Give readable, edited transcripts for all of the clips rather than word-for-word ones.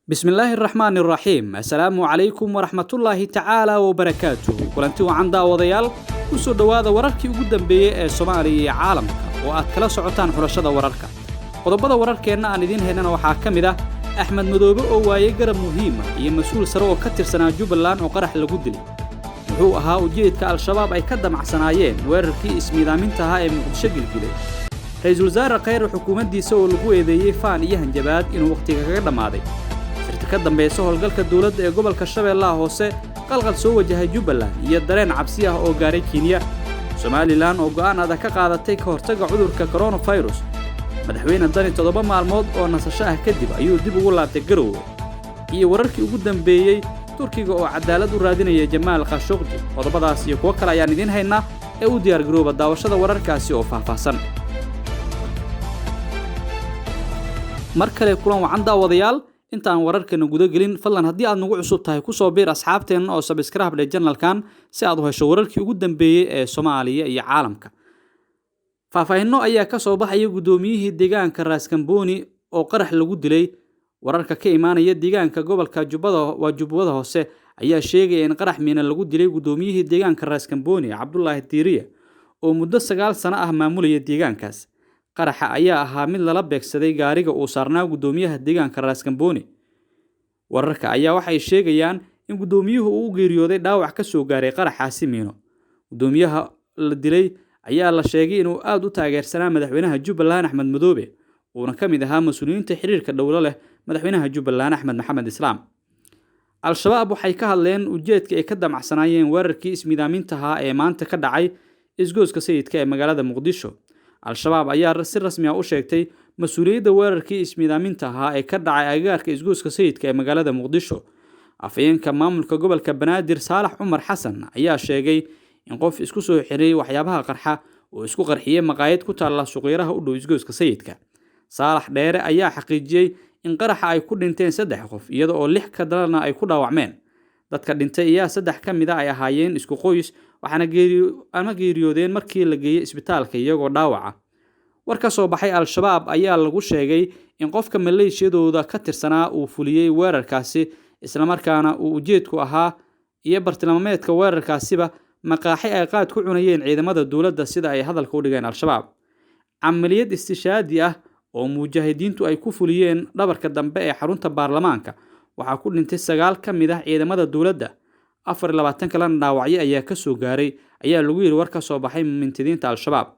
Bismillaahi raxmaani raxiim. Assalaamu calaykum waraxmatullaahi tacaala wabarakaatuh. Kulanti wacan, daawadayaal, ku soo dhowaada wararkii ugu dambeeyey ee Soomaaliya iyo caalamka oo aad kala socotaan Xulashada Wararka. Qodobada wararkeenna aan idiin haynana waxaa ka mid ah Axmed Madoobe oo waayey garab muhiima iyo mas-uul sare oo ka tirsanaa Jubbaland oo qarax lagu dilay. Muxuu ahaa ujeedka Al-Shabaab ay ka damacsanaayeen weerarkii ismiidaaminta ahaa ee Muqdisho gilgilay? Ra-iisul Wasaare Khayr xukuumaddiisa oo lagu eedeeyey faan iyo hanjabaad inuu wakhtiga kaga dhammaaday. Sirta ka dambaysa howlgalka dowladda ee gobolka Shabeellaha Hoose, qalqal soo wajahay Jubbaland iyo dareen cabsi ah oo gaaray Kenya. Somalilan oo go'aan adag ka qaadatay ka hortagga cudurka coronavirus. Madaxweyne Dani 7 maalmood oo nasasho ah kadib ayuu dib ugu laabtay Garowe. Iyo wararkii ugu dambeeyey Turkiga oo cadaalad u raadinaya Jamaal Khashoggi. Qodobadaas iyo kuwo kale ayaan idiin haynaa ee u diyaargarooba daawashada wararkaasi oo faahfaahsan. Mar kale kulan wacan, daawadayaal. Intaan wararkana guda gelin, fadlan haddii aad nagu cusub tahay, kusoo biir asxaabteenna oo subscribe dheh channelkan si aad u hesho wararkii ugu dambeeyey ee Soomaaliya iyo caalamka. Faahfaahinno ayaa ka soo baxaya guddoomiyihii deegaanka Raaskamboni oo qarax lagu dilay. Wararka ka imaanaya deegaanka gobolka Jubbada, waa Jubbada Hoose, ayaa sheegaya in qarax miina lagu dilay guddoomiyihii deegaanka Raaskamboni, Cabdulaahi Diiriye, oo muddo 9 sano ah maamulaya deegaankaas. Qaraxa ayaa ahaa mid lala beegsaday gaariga uu saarnaa guddoomiyaha deegaanka Raaskamboni. Wararka ayaa waxay sheegayaan in guddoomiyuhu uu u geeriyooday dhaawac ka soo gaaray qaraxaasi miino. Guddoomiyaha la dilay ayaa la sheegay inuu aada u taageersanaa madaxweynaha Jubbaland Axmed Madoobe, uuna ka mid ahaa mas-uuliyiinta xiriirka dhowlo leh madaxweynaha Jubbaland Axmed Maxamed Islaam. Al-Shabaab waxay ka hadleen ujeedka ay ka damacsanaayeen weerarkii ismiidaamintahaa ee maanta ka dhacay isgoyska Sayidka ee magaalada Muqdisho. Al-Shabaab ayaa si rasmi ah u sheegtay mas-uuliyadda weerarkii ismiidaaminta ahaa ee ka dhacay agagaarka isgoyska Sayidka ee magaalada Muqdisho. Afhayeenka maamulka gobolka Banaadir, Saalax Cumar Xasan, ayaa sheegay in qof isku soo xiray waxyaabaha qarxa oo isku qarxiyey maqaayad ku taalla suuqyaraha u dhow isgoyska Sayidka. Saalax Dheere ayaa xaqiijiyey in qaraxa ay ku dhinteen 3 qof, iyada oo 6 ka dalana ay ku dhaawacmeen. Dadka dhintay ayaa 3 ka mid a ay ahaayeen isku qoys, waxaana ama geeriyoodeen markii la geeyey isbitaalka iyagoo dhaawaca. War ka soo baxay Al-Shabaab ayaa lagu sheegay in qofka maleeshiyadooda ka tirsanaa uu fuliyey weerarkaasi, islamarkaana uu ujeedku ahaa iyo bartilmaameedka weerarkaasiba maqaaxi ay qaad ku cunayeen ciidamada dowladda, sida ay hadalka u dhigeen Al-Shabaab. Camaliyad istishaadi ah oo mujaahidiintu ay ku fuliyeen dhabarka dambe ee xarunta baarlamaanka waxaa ku dhintay 9 ka mid ah ciidamada dowladda, 24 kalena dhaawacyo ayaa ka soo gaaray, ayaa lagu yiri war ka soo baxay mintidiinta Al-Shabaab.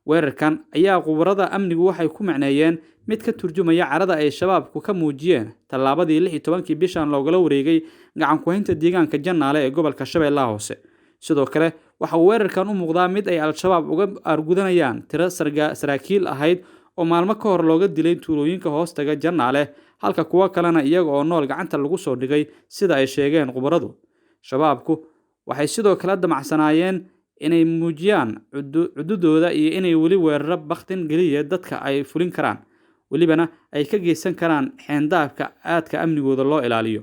Weerarkan ayaa khubarada amnigu waxay ku macneeyeen mid ka turjumaya carada ay Shabaabku ka muujiyeen tallaabadii 16-kii bishan loogala wareegay gacan ku-haynta deegaanka Jannaale ee gobolka Shabeellaha Hoose. Sidoo kale waxa uu weerarkan u muuqdaa mid ay Al-Shabaab uga argudanayaan tiro saraakiil ahayd oo maalmo ka hor looga dilay tuulooyinka hoostaga Jannaale, halka kuwo kalena iyaga oo nool gacanta lagu soo dhigay, sida ay sheegeen khubaradu. Shabaabku waxay sidoo kale damacsanaayeen inay muujiyaan cududooda iyo inay weli weeraro baktin geliya dadka ay fulin karaan, welibana ay ka geysan karaan xeendaabka aadka amnigooda loo ilaaliyo.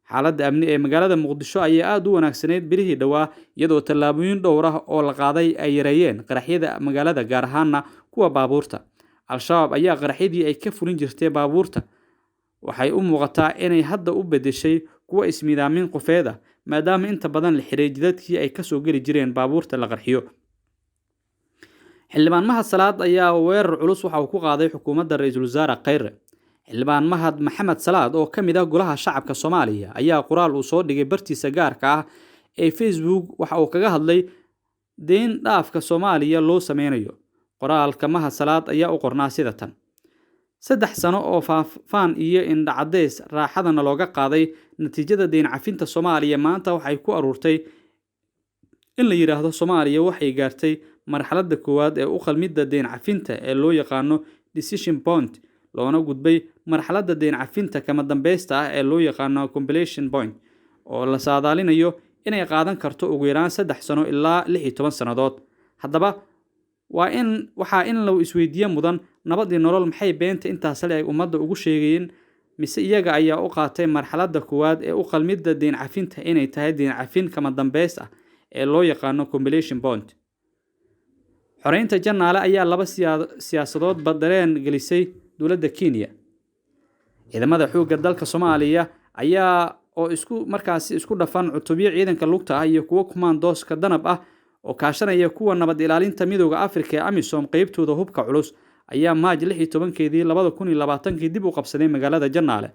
Xaaladda amni ee magaalada Muqdisho ayaa aada u wanaagsanayd bilihii dhowaa, iyadoo tallaabooyin dhowr ah oo la qaaday ay yareeyeen qaraxyada magaalada, gaar ahaana kuwa baabuurta. Al-Shabaab ayaa qaraxyadii ay ka fulin jirtay baabuurta waxay u muuqataa inay hadda u bedeshay kuwa ismiidaamin qofeed ah, maadaama inta badan la xiray jidadkii ay kasoo geli jireen baabuurta la qarxiyo. Xildhibaan Mahad Salaad ayaa weerar culus waxa uu ku qaaday xukuumadda ra-iisul wasaare Khayre. Xildhibaan Mahad Maxamed Salaad oo ka mid ah Golaha Shacabka Soomaaliya ayaa qoraal uu soo dhigay bartiisa gaarka ah ee Facebook waxa uu kaga hadlay deyn dhaafka Soomaaliya loo sameynayo. Qoraalka Mahad Salaad ayaa u qornaa sida tan: 3 sano oo faafaan iyo indhacadays raaxadana looga qaaday natiijada deyn cafinta Soomaaliya maanta waxay ku aruurtay in la yidhaahdo Soomaaliya waxay gaartay marxaladda koowaad ee u qalmidda deyn cafinta ee loo yaqaano decision point, loona gudbay marxaladda deyn cafinta kama dambeysta ah ee loo yaqaano completion point, oo la saadaalinayo inay qaadan karto ugu yaraan 3 sano ilaa 16 sannadood. Haddaba waa in waxaa in la isweydiiye mudan: Nabad iyo Nolol maxay beenta intaas le ay ummadda ugu sheegayeen? Mise iyaga ayaa u qaatay marxaladda koowaad ee u qalmidda deyn cafinta inay tahay deyn cafin kama dambeys ah ee loo yaqaano completion point? Xoreynta Jannaale ayaa laba siyaasadoodba dareen gelisay dowladda Kenya. Ciidamada xoogga dalka Soomaaliya ayaa oo isku markaasi isku dhafan cutubyo ciidanka lugta ah iyo kuwo kumaandooska danab ah oo kaashanaya kuwa nabad ilaalinta Midowga Afrika ee AMISOM qeybtooda hubka culus ayaa Maaj 16-keedii 2020 dib u qabsaday magaalada Janaale.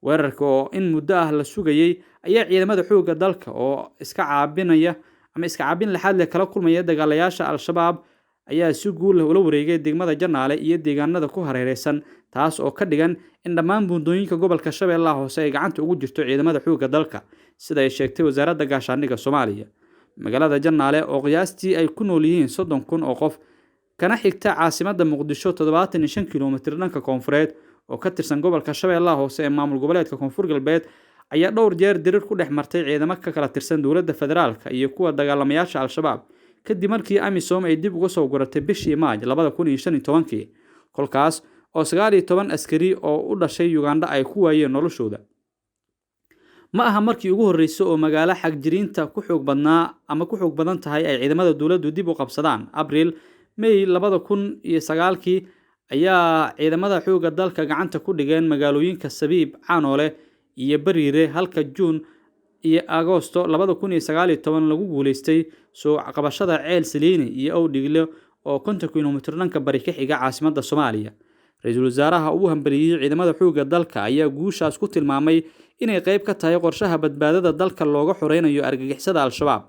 Weerarka oo in muddo ah la sugayay ayaa ciidamada xoogga dalka oo iska caabinaya ama iska caabin lixaad leh kala kulmaya dagaalayaasha Al-Shabaab ayaa si guul leh ula wareegay degmada Janaale iyo deegaanada ku hareeraysan, taas oo ka dhigan in dhammaan buundooyinka gobolka Shabeellaha Hoose ay gacanta ugu jirto ciidamada xoogga dalka, sida ay sheegtay wasaaradda gaashaandhigga Soomaaliya. Magaalada Janaale oo qiyaastii ay ku nool yihiin 30,000 oo qof kana xigta caasimadda Muqdisho 75 kiiloomitir dhanka koonfureed oo ka tirsan gobolka Shabeellaha Hoose ee maamul goboleedka Koonfur Galbeed ayaa dhowr jeer dirir ku dhex martay ciidamo ka kala tirsan dowladda federaalka iyo kuwa dagaalamayaasha Al-Shabaab kadib markii AMISOM ay dib uga soo guratay bishii Maaj 2015, kolkaas oo 19 askari oo u dhashay Uganda ay ku waayeen noloshooda. Ma aha markii ugu horreysay oo magaalo xagjiriinta ku xoog badnaa ama ku xoog badan tahay ay ciidamada dowladdu dib u qabsadaan. Abriil May 2009 ayaa ciidamada xoogga dalka gacanta ku dhigeen magaalooyinka Sabiib, Caanoole iyo Bariire, halka Juun iyo Agoosto 2019 lagu guuleystay soo qabashada Ceel Saliini iyo Owdhigle oo 50 kiiloomitir dhanka bari ka xiga caasimadda Soomaaliya. Ra'iisul wasaaraha ugu hambaliyay ciidamada xoogga dalka ayaa guushaas ku tilmaamay inay qayb ka tahay qorshaha badbaadada dalka looga xoreynayo argagixisada Al-Shabaab.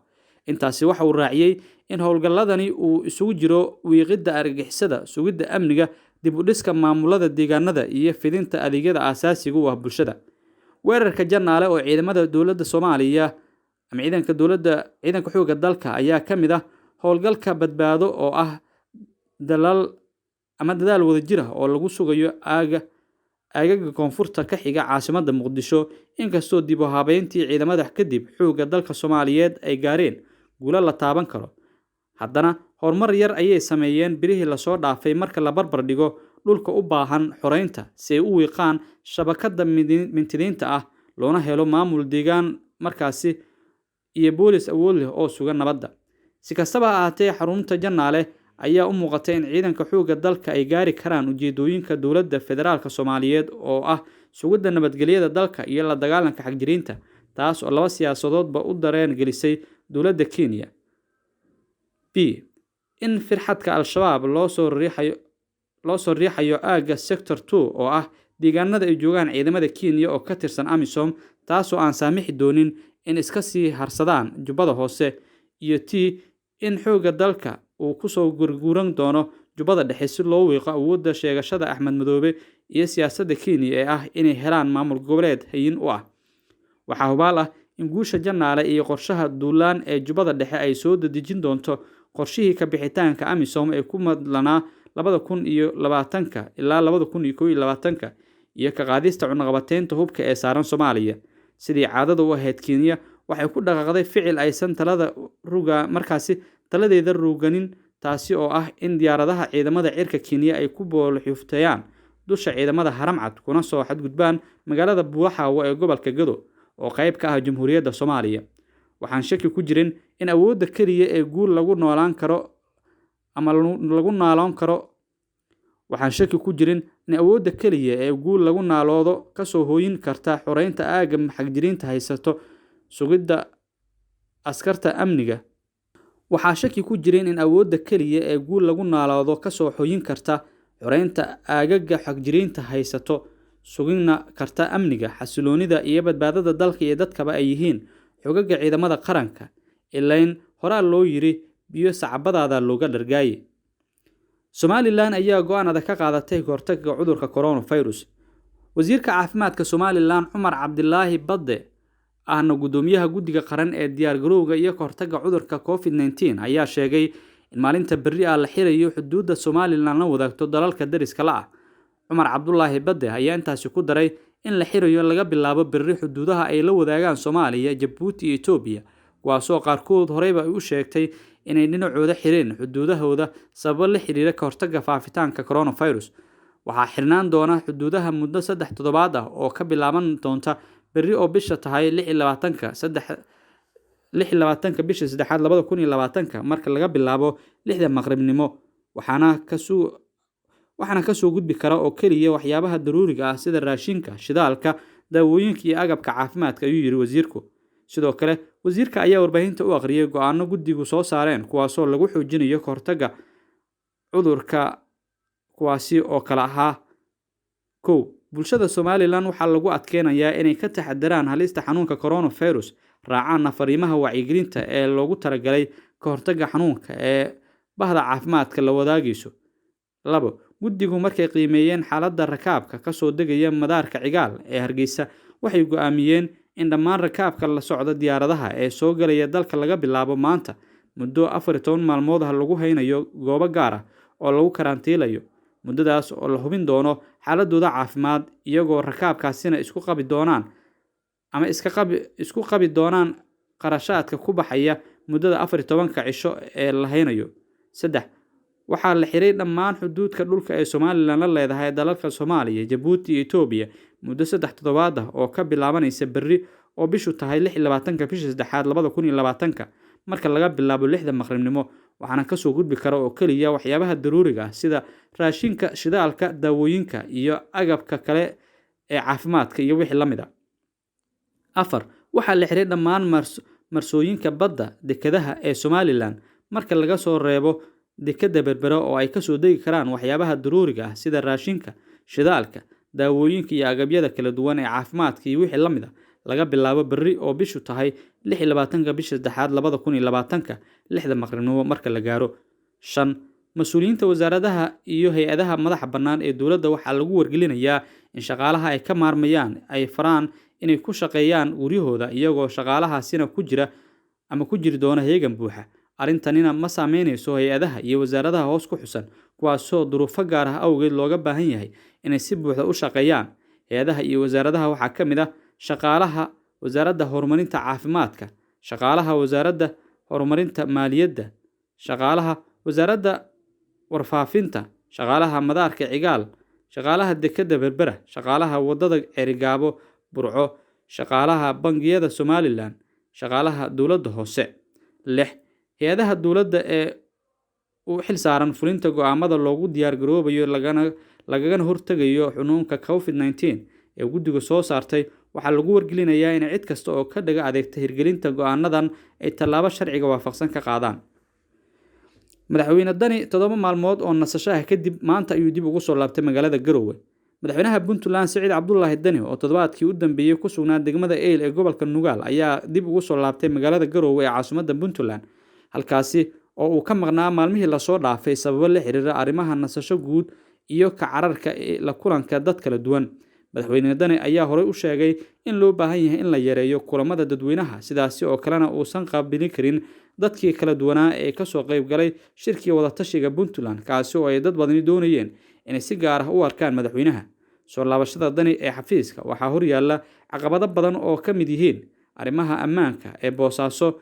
Intaasi waxa uu raaciyay in howlgalladani uu isugu jiro wiiqidda argagixisada, sugidda amniga, dib u dhiska maamulada deegaanada iyo fidinta adeegyada aasaasiga u ah bulshada. Weerarka Janaale oo ciidamada dowladda Soomaaliya ama ciidanka dowladda ciidanka xoogga dalka ayaa ka mid ah howlgalka badbaado oo ah dalal ama dadaal wadajir ah oo lagu sugayo aagaga koonfurta ka xiga caasimadda Muqdisho, inkastoo dib u habeyntii ciidamada kadib xoogga dalka Soomaaliyeed ay gaareen guulo la taaban karo. Haddana horumar yar ayay sameeyeen birihii lasoo dhaafay marka la barbar dhigo dhulka u baahan xoreynta si ay u wiiqaan shabakadda mintidiinta ah loona helo maamul deegaan markaasi iyo boolis awood leh oo sugan nabadda. Si kastaba ha ahaatee, xarunta Janaale ayaa u muuqatay in ciidanka xoogga dalka ay gaari karaan ujeedooyinka dowladda federaalka Soomaaliyeed oo ah sugidda nabadgelyada dalka iyo la dagaalanka xagjiriinta, taas oo laba siyaasadoodba u dareen gelisay dowladda Kenya. B. In firxadka Al-Shabaab loo soo riixayo aagga Sector 2 oo ah deegaanada ay joogaan ciidamada Kenya oo ka tirsan AMISOM, taasoo aan saamixi doonin in iska sii harsadaan Jubbada Hoose, iyo T. In xoogga dalka uu ku soo gurguuran doono Jubbada Dhexe si loo wiiqo awoodda sheegashada Axmed Madoobe iyo siyaasadda Kenya ee ah inay helaan maamul goboleed hayin u ah. Waxaa hubaal ah in guusha Janaale iyo qorshaha duulaan ee Jubbada Dhexe ay soo dedejin doonto qorshihii ka bixitaanka AMISOM ee ku madlanaa 2020 ilaa 2021 iyo ka qaadista cunaqabateynta hubka ee saaran Soomaaliya. Sidii caadada u ahayd, Kenya waxay ku dhaqaaqday ficil aysan talada ruga markaasi taladeeda ruganin, taasi oo ah in diyaaradaha ciidamada cirka Kenya ay ku boolxuftayaan dusha ciidamada Haramcad kuna soo xadgudbaan magaalada Buuxaawo ee gobolka Gado oo qayb ka ah Jamhuuriyadda Soomaaliya. Waxaan shaki ku jirin in awoodda kaliya ee guul lagu noolaan karo ama lagu naaloon karo waxaan shaki ku jirin in awoodda kaliya ee guul lagu naaloodo kasoo hooyin karta xoreynta aagga xagjiriinta haysato sugidda askarta amniga. Waxaa shaki ku jirin in awoodda kaliya ee guul lagu naaloodo kasoo hooyin karta xoreynta aagaga xagjiriinta haysato sugina karta amniga, xasiloonida iyo badbaadada dalka iyo dadkaba ay yihiin xogaga ciidamada qaranka. Ilayn horaa loo yiri biyo sacbadaada looga dhargaaye. Somaliland ayaa go'aan adag ka qaadatay kahortagga cudurka coronavirus. Wasiirka caafimaadka Somaliland Cumar Cabdilaahi Badde ahna guddoomiyaha guddiga qaran ee diyaar garowga iyo kahortagga cudurka COVID-19 ayaa sheegay in maalinta berri ah la xirayo xuduudda Somaliland la wadaagto dalalka dariska la ah. Cumar Cabdulaahi Badde ayaa intaasi ku daray in la xirayo laga bilaabo berri xuduudaha ay la wadaagaan Soomaaliya, Jabuuti iyo Itoobiya, kuwaasoo qaarkood horeyba ay u sheegtay inay dhinacooda xireen xuduudahooda sababo la xiriira ka hortagga faafitaanka coronavirus. Waxaa xirnaan doona xuduudaha muddo 3 toddobaad ah oo ka bilaaban doonta berri oo bisha tahay 26 bisha saddexaad 2020 marka laga bilaabo 6 maqribnimo, waxaana kasoo gudbi kara oo keliya waxyaabaha daruuriga ah sida raashinka, shidaalka, daawooyinka iyo agabka caafimaadka, ayuu yidhi wasiirku. Sidoo kale wasiirka ayaa warbaahinta u akhriyay go'aano guddigu soo saareen, kuwaasoo lagu xoojinayo kahortagga cudurka, kuwaasi oo kale ahaa: 1. Bulshada Somalilan waxaa lagu adkeynayaa inay ka taxadaraan halista xanuunka coronavirus, raacaanna fariimaha wacyigelinta ee loogu talagalay ka hortagga xanuunka ee bahda caafimaadka la wadaagayso. 2. Guddigu markay qiimeeyeen xaaladda rakaabka kasoo degaya madaarka Cigaal ee Hargeysa, waxay go'aamiyeen in dhammaan rakaabka la socda diyaaradaha ee soo galaya dalka laga bilaabo maanta muddo 14 maalmood ah lagu haynayo goobo gaar ah oo lagu karantiilayo, muddadaas oo la hubin doono xaaladooda caafimaad, iyagoo rakaabkaasina isku qabi doonaan ama isku qabi doonaan qarashaadka ku baxaya muddada 14-ka cisho ee la haynayo. 3. Waxaa la xiray dhammaan xuduudka dhulka ee Somalilan la leedahay dalalka Soomaaliya, Jabuuti iyo Itoobiya muddo 3 toddobaad ah oo ka bilaabanaysa berri oo bishu tahay 26-ka bisha saddexaad 2020-ka, marka laga bilaabo 6-da maqribnimo, waxaana kasoo gudbi kara oo keliya waxyaabaha daruuriga ah sida raashinka, shidaalka, daawooyinka iyo agabka kale ee caafimaadka iyo wixii la mid ah. 4. Waxaa la xiray dhammaan marsooyinka badda dekedaha ee Somalilan marka laga soo reebo dekedda Berbera oo ay kasoo degi karaan waxyaabaha daruuriga ah sida raashinka, shidaalka, daawooyinka iyo agabyada kala duwan ee caafimaadka iyo wixii la mid ah, laga bilaabo berri oo bishu tahay 26-ka bisha saddexaad 2020-ka, 6-da maqribnimo marka la gaaro. 5. Mas-uuliyiinta wasaaradaha iyo hay-adaha madaxa bannaan ee dowladda waxaa lagu wargelinayaa in shaqaalaha ay ka maarmayaan ay faraan inay ku shaqeeyaan guryahooda, iyagoo shaqaalahaasina ku jira ama ku jiri doona heegan buuxa. Arrintanina ma saameyneyso hay-adaha iyo wasaaradaha hoos ku xusan, kuwaasoo duruufo gaar ah awgeed looga baahan yahay inay si buuxda u shaqeeyaan. Hay-adaha iyo wasaaradaha waxaa ka mid ah shaqaalaha wasaaradda horumarinta caafimaadka, shaqaalaha wasaaradda horumarinta maaliyadda, shaqaalaha wasaaradda warfaafinta, shaqaalaha madaarka Cigaal, shaqaalaha dekedda Berbera, shaqaalaha waddada Ceerigaabo Burco, shaqaalaha bangiyada Somalilan, shaqaalaha dowladda hoose. 6. Hay-adaha dowladda ee u xilsaaran fulinta go'aamada loogu diyaar garoobayo lagagana hortagayo xanuunka COVID-19 ee guddigu soo saartay waxaa lagu wargelinayaa in cid kasta oo ka dhaga adeegta hirgelinta go'aanadan ay tallaabo sharciga waafaqsan ka qaadaan. Madaxweyne Dani 7 maalmood oo nasasho ah kadib maanta ayuu dib ugu soo laabtay magaalada Garowe. Madaxweynaha Puntland Siciid Cabdulaahi Dani oo toddobaadkii u dambeeyey ku sugnaa degmada Eyl ee gobolka Nugaal ayaa dib ugu soo laabtay magaalada Garowe ee caasimadda Puntland, halkaasi oo uu ka maqnaa maalmihii lasoo dhaafay sababo la xiriira arrimaha nasasho guud iyo ka cararka la kulanka dad kala duwan. Madaxweyne Dani ayaa horey u sheegay in loo baahan yahay in la yareeyo kulamada dadweynaha, sidaasi oo kalena uusan qaabili karin dadkii kala duwanaa ee kasoo qayb galay shirkii wadatashiga Puntland, kaasi oo ay dad badani doonayeen inay si gaar ah u arkaan madaxweynaha. Soo laabashada Dani ee xafiiska waxaa horyaalla caqabado badan oo ka mid yihiin arrimaha ammaanka ee Boosaaso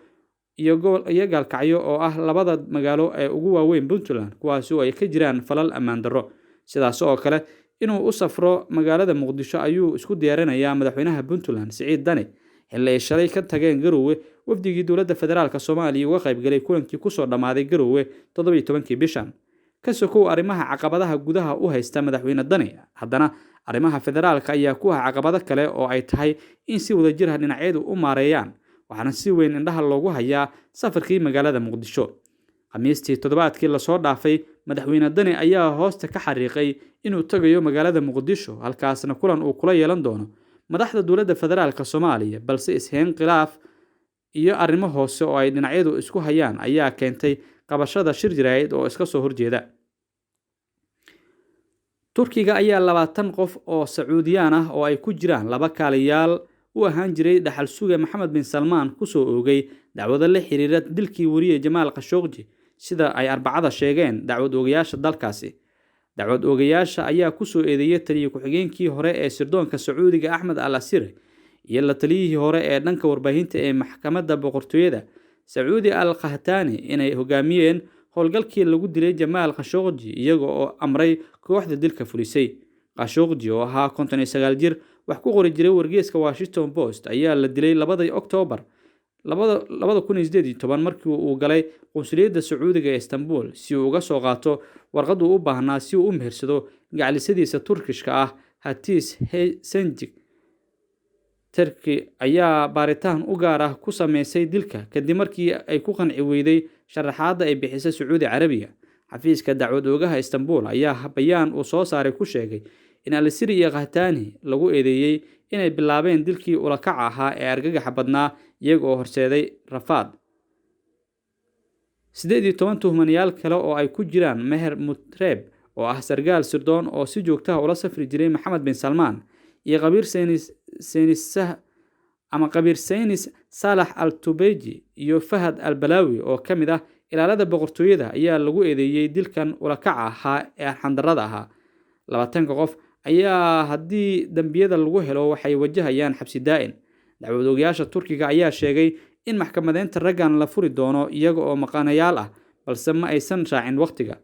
iyo Gaalkacyo oo ah labada magaalo ee ugu waaweyn Puntland, kuwaasi oo ay ka jiraan falal ammaan darro. Sidaas oo kale inuu u safro magaalada Muqdisho ayuu isku diyaarinayaa madaxweynaha Puntland Siciid Dani, xilli ay shalay ka tageen Garowe wafdigii dowladda federaalka Soomaaliya uga qaybgalay kulankii kusoo dhammaaday Garowe 17-kii bishan. Ka sokow arrimaha caqabadaha gudaha u haysta madaxweyne Dani, haddana arrimaha federaalka ayaa ku ah caqabado kale oo ay tahay in si wadajir ah dhinacyadu u maareeyaan, waxaana si weyn indhaha loogu hayaa safarkii magaalada Muqdisho. Khamiistii toddobaadkii lasoo dhaafay madaxweyne Dani ayaa hoosta ka xariiqay inuu tagayo magaalada Muqdisho, halkaasna kulan uu kula yeelan doono madaxda dowladda federaalka Soomaaliya, balse isheen khilaaf iyo arrimo hoose oo ay dhinacyadu isku hayaan ayaa keentay qabashada shir jaraa'id oo iska soo horjeeda. Turkiga ayaa 20 qof oo Sacuudiyaan ah oo ay ku jiraan 2 kaaliyaal u ahaan jiray dhaxal suge Maxamed bin Salmaan ku soo oogay dacwado la xiriira dilkii wariye Jamaal Khashoggi, sida ay Arbacada sheegeen dacwad oogayaasha dalkaasi. Dacwad oogayaasha ayaa ku soo eedeeyay taliye ku-xigeenkii hore ee sirdoonka Sacuudiga Axmed Al Asiri iyo la taliyihii hore ee dhanka warbaahinta ee maxkamadda boqortooyada Sacuudi Al Qahtani inay hogaamiyeen howlgalkii lagu dilay Jamaal Khashoggi, iyaga oo amray kooxda dilka fulisay. Khashoggi oo ahaa 59 jir wax ku qori jiray wargeyska Washington Post ayaa la dilay 2 Oktoobar 2018 markii uu galay qunsuliyadda Sacuudiga ee Istanbul si uu uga soo qaato warqad uu u baahnaa si uu u mehersado gacalisadiisa Turkishka ah Hatice Cengiz. Turkey ayaa baaritaan u gaar ah ku sameysay dilka kadib markii ay ku qanci weyday sharaxaadda ay bixisay Sacuudi Carabiya. Xafiiska dacwad oogaha Istanbul ayaa bayaan uu soo saaray ku sheegay in Al-Siri iyo Qahtani lagu eedeeyay inay bilaabeen dilkii ula kaca ahaa ee argagaxa badnaa, iyaga oo horseeday rafaad. 18 tuhmanayaal kale oo ay ku jiraan Meher Mutreb oo ah sargaal sirdoon oo si joogto ah ula safri jiray Maxamed bin Salmaan, iyo qabiir saynis ama qabiir saynis Saalax Al-Tubeji iyo Fahad Al-Balaawi oo ka mid ah ilaalada boqortooyada ayaa lagu eedeeyay dilkan ula kaca ahaa ee arxan-darrada ahaa. 20 qof ayaa haddii dambiyada lagu helo waxay wajahayaan xabsi daa'in. Dacwad oogayaasha Turkiga ayaa sheegay in maxkamadeynta raggan la furi doono iyaga oo maqanayaal ah, balse ma aysan raacin waqtiga.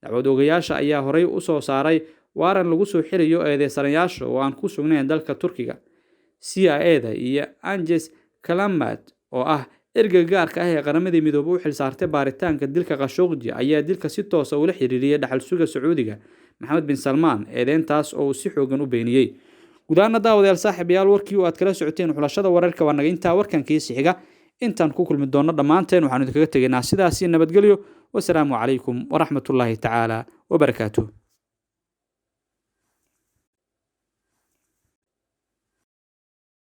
Dacwad oogayaasha ayaa horey u soo saaray waaran lagu soo xirayo eedeysanayaasha oo aan ku sugnayn dalka Turkiga. CIA-da iyo Anges Kalamat oo ah ergeyga gaarka ah ee Qaramada Midoobay u xilsaartay baaritaanka dilka Khashoggi ayaa dilka si toos ah ula xiriiriyay dhaxal suga Sacuudiga Maxamed bin Salmaan, eedeyntaas oo uu si xoogan u beeniyey. Gudaana daawadayaal saaxiibayaal, warkii oo aad kala socoteen xulashada wararka waa naga intaa. Warkankiisa xiga intaan ku kulmi doonno dhammaanteen waxaanu idinkaga tegaynaa sidaasi nabadgelyo. Wasalaamu calaykum waraxmatullaahi tacaala wabarakaatuh.